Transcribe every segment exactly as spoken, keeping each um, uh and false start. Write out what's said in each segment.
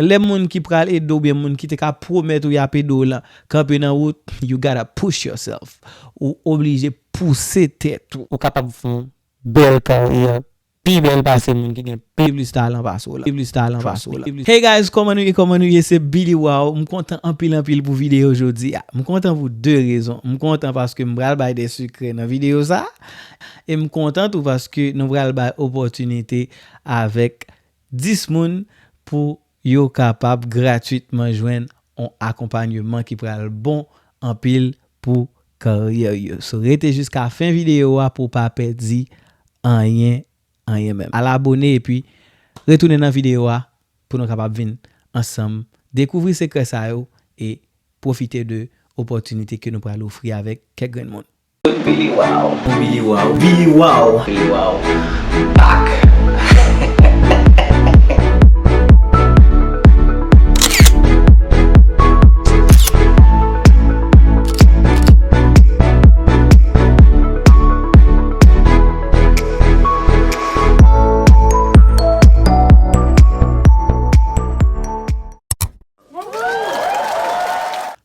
Lè moun ki pral ede w oubyen moun ki te ka pwomèt ou y ap ede w lan kanpe nan wout, you gotta push yourself. Ou oblije pouse tèt ou. Ou kapab fè yon bèl karyè pi bèl pase moun ki gen pi plis talan pase w la. Pi plis talan pase w la. Hey guys, kòman nou ye? Kòman nou ye? Se Billy Wow. M kontan anpil anpil pou videyo jodi a. M kontan pou de rezon. M kontan paske m pral bay de sekrè nan videyo sa. E m kontan tou paske nou pral bay opòtinite avèk dis moun pou yo kapab gratwitman jwenn yon akonpanyeman ki pral bon anpil pou karyè yo. So, rete jiska fen videyo a pou w pa pèdi anyen, anyen menm. Al abone epi retounen nan videyo a pou nou kapab vin ansanm dekouvri sekrè sa yo e pwofite de opòtinite ke nou pral ofri avèk kèk grenn moun. Billy Wow. Billy Wow. Billy Wow. Billy Wow. Back.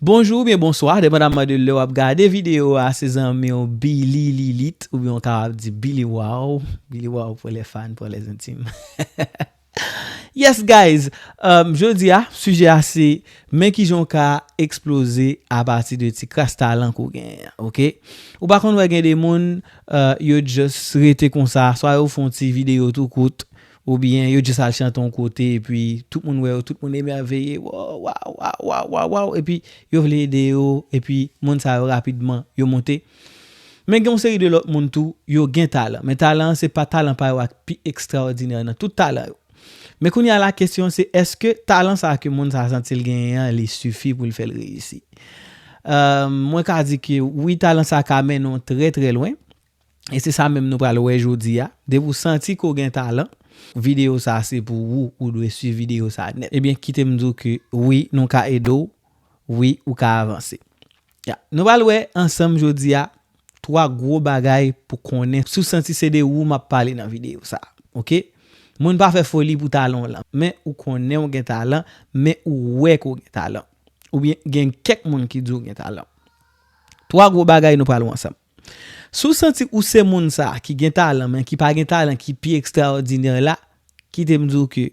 Bonjou oubyen bonswa, depandamman de lè w ap gade videyo a, se zanmi w Billy Lilite, oubyen w kapab di Billy Wow. Billy Wow pour les fans, pour les intimes. Yes, guys! Um, jodi a, sijè a se men kijan w ka eksploze apati de ti kras talan ke w genyen an, oke? Ou pa konn wè gen de moun, uh, yo just rete konsa, swa yo fè yon ti videyo tou kout, oubyen yo just al chante yon kote, epi tout moun wè yo, tout moun emèveye, waw, waw, waw, waw, waw, waw, epi yo vle ede yo, epi moun sa yo rapidman, yo monte. Men gen yon seri de lòt moun tou, yo gen talan. Men talan an se pa talan pa yo a k pi ekstraòdinè nan tout talan yo. Men kounye a la kesyon se, èske talan sa a ke moun sa a santi l genyen an, li sifi pou l fè l reyisi? Euh, mwen ka di ke wi, talan sa a ka mennen w trè, trè lwen. E se sa menm nou pral wè jodi a. Depi w santi ke w gen talan, videyo sa a se pou ou, ou dwe swiv videyo sa a nèt. Ebyen, kite m di w ke wi, nou ka ede w, wi, ou ka avanse. Ya, nou pral wè ansanm jodi a twa gwo bagay pou konnen si w santi se de ou m ap pale nan videyo sa a, oke? Moun pa fè foli pou talan w lan, men ou konnen w gen talan, men ou wè ke w gen talan. Oubyen gen kèk moun ki di w gen talan. Twa gwo bagay nou pral wè ansanm. Si w santi ou se moun sa a ki gen talan, men ki pa gen talan ki pi ekstraòdinè la, kite m di w ke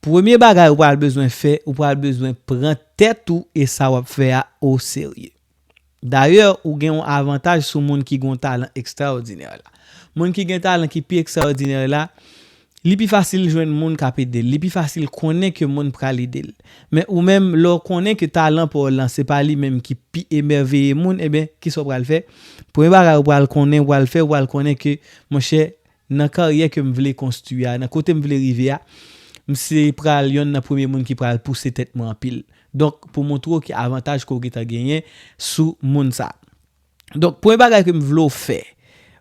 premye bagay ou pral bezwen fè, ou pral bezwen pran tèt ou e sa w ap fè a oserye. Dayè, ou gen yon avantaj sou moun ki gen yon talan ekstraòdinè la. Moun ki gen talan ki pi ekstraòdinè la, li pi fasil jwenn moun k ap ede l. Li pi fasil konnen ke moun pral ede l. Men ou menm, lè w konnen ke talan pa w lan, se pa li menm ki pi emèveye moun, ebyen, kisa w pral fè? Premye bagay ou pral konnen, ou pral fè, ou pral konnen ke, monchè, nan karyè ke m vle konstwi a, nan kote m vle rive a, m se pral yonn nan premye moun ki pral pouse tèt mwen anpil. Donk, pou montre w ki avantaj ke w gentan genyen sou moun sa. Donk, premye bagay ke m vle w fè,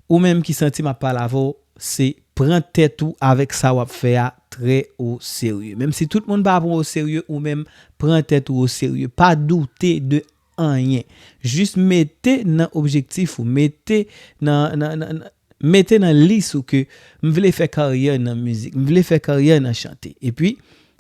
ou menm ki santi m ap pale avè w, se pran tèt ou avèk sa w ap fè a trè o serye. Menm si tout moun pa pran w o serye, ou menm pran tèt ou o serye. Pa doute de anyen. Jis mete nan objektif ou, mete nan, nan, nan, nan, mete nan lis ou ke m vle fè karyè nan mizik, m vle fè karyè nan chante. Epi,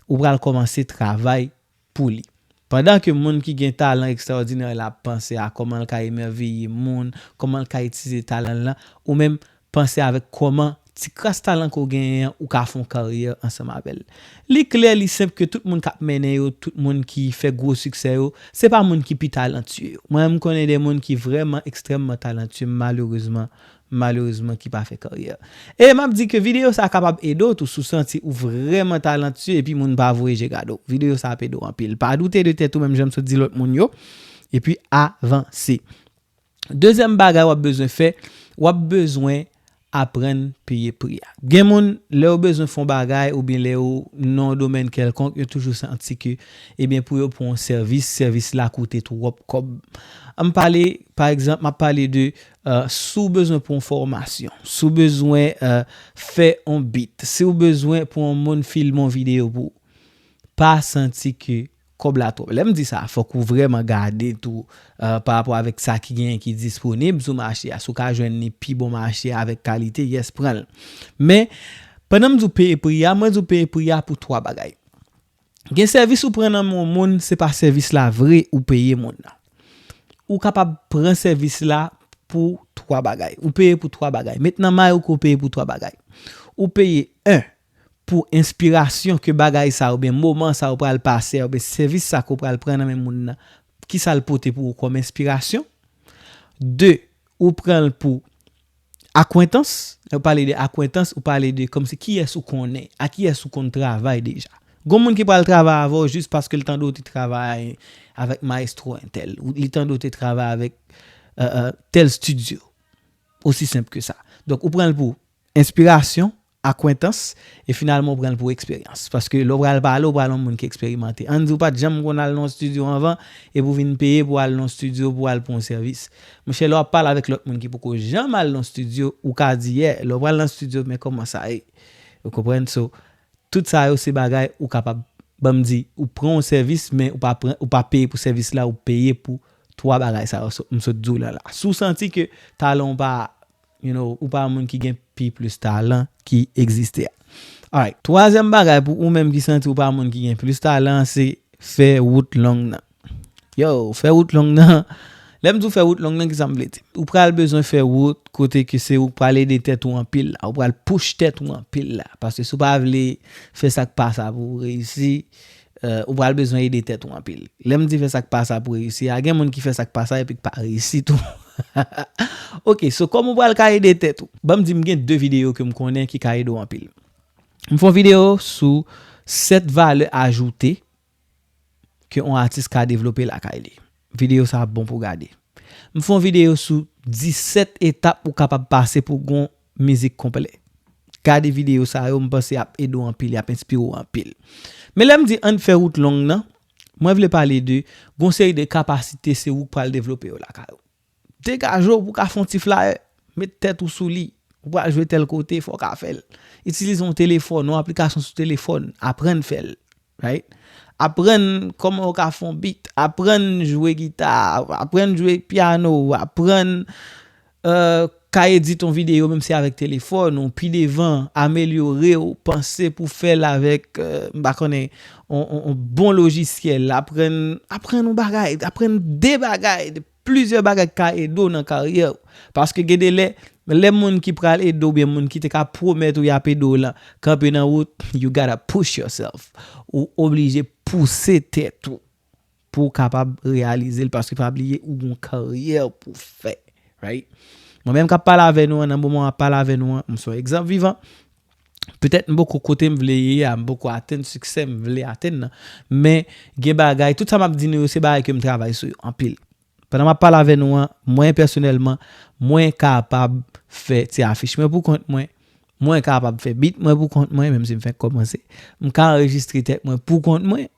ou pral kòmanse travay pou li. Pandan ke moun ki gen talan ekstraòdinè la ap panse a kòman l ka emèveye moun, kòman l ka itilize talan l lan, ou menm panse avèk kòman ti kras talan ke w genyen an, ou ka fè yon karyè ansanm avè l. Li klè, li senp ke tout moun k ap mennen yo, tout moun ki fè gwo siksè yo, se pa moun ki pi talantye yo. Mwen, m konnen de moun ki vrèman ekstrèmman talantye, malerezman, malerezman, ki pa fè karyè. E m ap di ke videyo sa a kapab ede w tou, si w santi ou vrèman talantye, epi moun pa voye je gade w. Videyo sa a ap ede w anpil. Pa doute de tèt ou, menm jan m sot di lòt moun yo, epi avanse. Dezyèm bagay w ap bezwen fè, w ap bezwen aprann peye pri a. Gen moun, lè yo bezwen fè yon bagay oubyen lè yo nan yon domèn kèlkonk, yo toujou santi ke, ebyen, pou yo pran yon sèvis, sèvis la koute twòp kòb. An m pale, pa egzanp, m ap pale de, euh, si w bezwen pran yon fòmasyon, si w bezwen, euh, fè yon beat, si w bezwen pran yon moun filme yon videyo pou ou, pa santi ke kòb la twòp. Lè m di sa, fòk ou vrèman gade tou, euh, pa rapò avèk sa ki genyen ki disponib sou mache a. Si w ka jwenn li pi bon mache avèk kalite, yes, pran l. Men, pandan m di w peye pri a, mwen di w peye pri a pou twa bagay. Gen sèvis ou pran nan men yon moun, se pa sèvis la vre ou peye moun nan. Ou kapab pran sèvis la pou twa bagay. Ou peye pou twa bagay. Met nan may ou ke w peye pou twa bagay. Ou peye, en, pou enspirasyon ke bagay sa oubyen moman sa ou pral pase oubyen sèvis sa ke w pral pran nan men moun nan. Kisa l pote pou ou kòm enspirasyon? De, ou pran l pou akwentans. Lè w pale de akwentans, ou pale de kòmsi kiyès ou konnen, a kiyès ou konn travay deja. Gon moun ki pral travay avè w jis paske l tande w te travay avèk maestro entèl, ou li tande w te travay avèk, euh, euh, tèl studio. Osi senp ke sa. Donk, ou pran l pou enspirasyon, akwentans, e finalman ou pran l pou eksperyans. Paske lè w pral pale, ou pral yon moun ki eksperimante. Ann di w pa t janm konn al nan yon studio anvan, epi w vin peye pou al nan yon studio pou al pran yon sèvis. Monchè, lè w ap pale avèk lòt moun ki poko janm al nan yon studio, ou ka di, yeah, lè w pral nan studio, men kòman sa ye? Ou konprann? So, tout sa yo se bagay ou kapab, ban m di, ou pran yon sèvis, men ou pa pran, ou pa peye pou sèvis la, ou peye pou twa bagay sa yo so- m sot di w la la. Si w santi ke talan w pa, you know, ou pa moun ki gen pi plis talan ki egziste a. Alright, twazyèm bagay pou ou menm ki santi w pa moun ki gen plis talan, se fè wout long nan. Yo, fè wout long nan. Lè m di w fè wout long nan, kisa m vle di? Ou pral bezwen fè wout kote ke se ou k pral ede tèt ou anpil la. Ou pral push tèt ou anpil la. Paske si w pa vle fè sa k pa sa pou w reyisi, euh, ou pral bezwen ede tèt ou anpil. Lè m di fè sa k pa sa pou reyisi a, gen moun ki fè sa k pa sa epi k pa reyisi tou. Ok, so kòman ou pral ka ede tèt ou? Ban m di m gen de videyo ke m konnen ki ka ede w anpil. M fè yon videyo sou sèt valè ajoute ke yon atis ka devlope lakay li. Videyo sa ap bon pou gade. M fè yon videyo sou disèt etap ou kapab pase pou gon mizik konplè. Gade videyo sa yo, m panse y ap ede w anpil, y ap enspire w anpil. Men lè m di ann fè wout long nan, mwen vle pale de gon seri de kapasite se ou k pral devlope yo lakay ou. Degaje w pou w ka fè yon ti flayè, met tèt ou sou li. Ou pral jwe tèl kote, fò w ka fè l. Itilize yon telefòn, yon aplikasyon sou telefòn, aprann fè l. Right? Aprann kòman w ka fè yon beat, aprann jwe gita, aprann jwe pyano, aprann, euh, ka edit yon videyo, menm si avèk telefòn ou pi devan, amelyore w, panse pou fè l avèk, euh, m pa konnen, on, on, on bon lojisyèl, aprann, aprann yon bagay, aprann de bagay, de plizyè bagay k ka ede w nan karyè w. Paske gen de lè, lè moun ki pral ede w, oubyen moun ki te ka pwomèt ou y ap ede w lan, kanpe nan wout, you gotta push yourself. Ou oblije pouse tèt ou pou w kapab reyalize l, paske pa bliye ou gon karyè pou fè. Right? Mwen menm k ap pale avè nou an, nan moman m ap pale avè nou an, m se yon egzanp vivan. Petèt m poko kote m vle ye a, m poko atenn siksè m vle atenn nan. Men gen bagay, tout sa m ap di nou yo, se bagay ke m travay sou yo anpil. Pandan m ap pale avè nou an, mwen pèsonèlman, mwen kapab fè ti afich mwen pou kont mwen, mwen kapab fè beat mwen pou kont mwen, menm si m fèk kòmanse. M ka anrejistre tèt mwen pou kont mwen,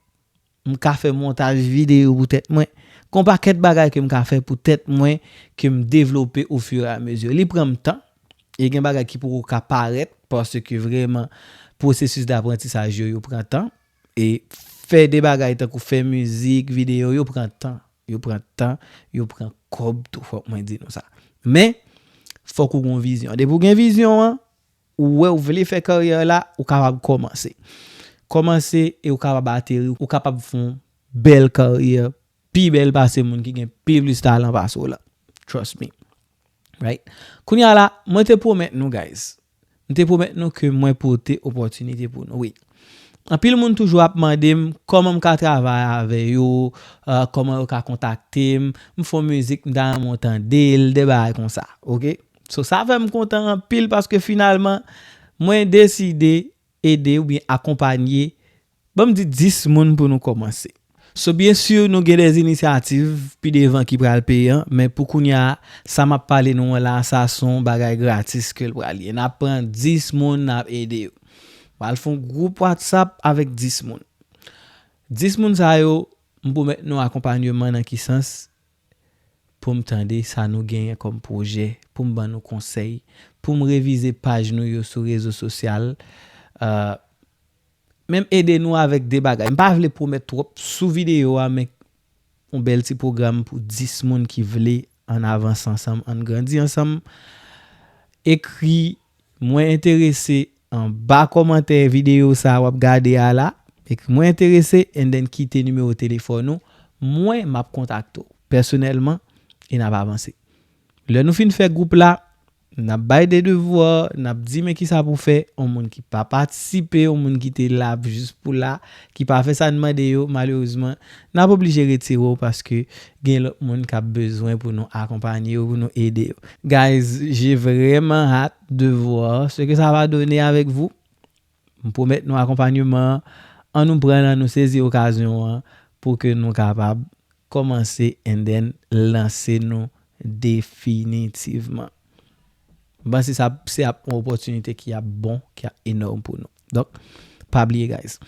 m ka fè montaj videyo pou tèt mwen. Gon pakèt bagay ke m ka fè pou tèt mwen, ke m devlope au fur et à mesure. Li pran m tan, e gen bagay ki poko ka parèt, paske vrèman, pwosesis daprantisaj yo, yo pran tan. E fè de bagay tankou fè mizik, videyo, yo pran tan. Yo pran tan, yo pran kòb tou, fòk mwen di nou sa. Men, fòk ou gon vizyon. Depi w gen vizyon an, ou wè ou vle fè karyè la, ou kapab kòmanse. Kòmanse e ou kapab ateri, ou kapab fè yon bèl karyè, pi bèl pase moun ki gen pi plis talan pase w la. Trust me. Right? Kounye a la, mwen te pwomèt nou, guys. M te pwomèt nou ke mwen pote opòtinite pou nou. Wi. Anpil moun toujou ap mande m kòman m ka travay avè yo, euh, kòman yo ka kontakte m. M fè yon mizik, m ta renmen w tande l, de bagay konsa. Ok? So, sa fè m kontan anpil paske finalman, mwen deside ede oubyen akonpanye, ban m di dis moun pou nou kòmanse. So, byen si, nou gen de inisyativ pi devan ki pral peyan, men pou kounye a, sa m ap pale nou an la, sa se yon bagay gratis ke l pral ye. N ap pran dis moun, n ap ede yo. Pral fè yon gwoup WhatsApp avèk dis moun. Dis moun sa yo, m pwomèt nou akonpanyeman nan ki sans? Pou m tande sa nou genyen kòm pwojè, pou m ban nou konsèy, pou m revize paj nou yo sou rezo sosyal, euh, menm ede nou avèk de bagay. M pa vle pwomèt twòp sou videyo a, men yon bèl ti pwogram pou dis moun ki vle ann avanse ansanm, ann grandi ansanm. Ekri "Mwen enterese" anba kòmantè videyo sa a w ap gade a la. Ekri mwen enterese, and then kite nimewo telefòn ou. Mwen, m ap kontakte w pèsonèlman e n ap avanse. Lè nou fin fè gwoup la, n ap bay de devwa, n ap di men kisa pou fè. Yon moun ki pa patisipe, yon moun ki te la jis pou la, ki pa fè sa n mande yo, malerezman, n ap oblije retire w paske gen lòt moun k ap bezwen pou nou akonpanye yo, pou nou ede yo. Guys, j'ai vraiment hâte de voir ce que ça va donner avec vous. M pwomèt nou akonpanyeman an. Ann nou pran l, ann nou sezi okazyon an pou ke nou kapab kòmanse and then lanse nou definitivman. M panse sa se ap yon opòtinite ki ap bon, ki ap enòm pou nou. Donk, pa bliye, guys.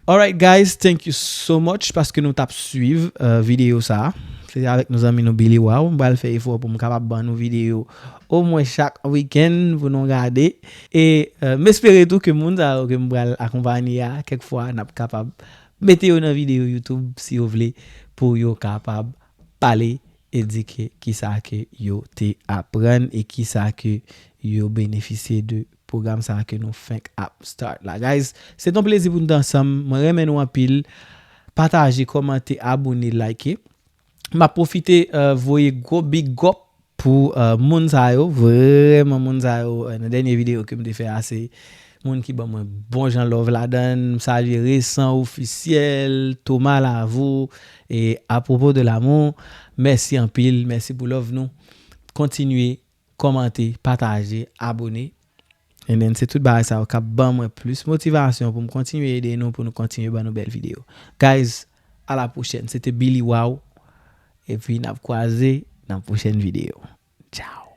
Alright, guys, thank you so much paske nou t ap swiv uh, videyo sa. Se avèk nou zanmi nou Billy Wow. M pral fè efò pou m kapab ban nou videyo omwen chak wikenn pou nou gade. E uh, m espere tou ke moun sa yo ke m pral akonpanye a, kèkfwa n ap kapab mete yo nan videyo YouTube si yo vle, pou yo kapab pale, edike kisa ke yo te aprann e kisa ke yo benefisye de pwogram sa ke nou fenk ap start la. Guys, se t yon plezi pou nou te ansanm. Mwen renmen nou anpil. Pataje, kòmante, abone, like. M ap pwofite uh, voye gwo big up pou uh, moun sa yo. Vrèman, moun sa yo, uh, nan dènye videyo ke m te fè a, se moun ki ban mwen bon jan love ladan l. M salye Resan Ofisyèl, Thomas Lavou, e Apropos de l'amour. Mèsi anpil, mèsi pou love nou. Kontinye kòmante, pataje, abone. And then se tout bagay sa yo k ap ban mwen plis motivasyon pou m kontinye ede nou, pou nou kontinye ban nou bèl videyo. Guys, a la pwochèn. Se te Billy Wow. Epi n ap kwaze nan pwochèn videyo. Ciao.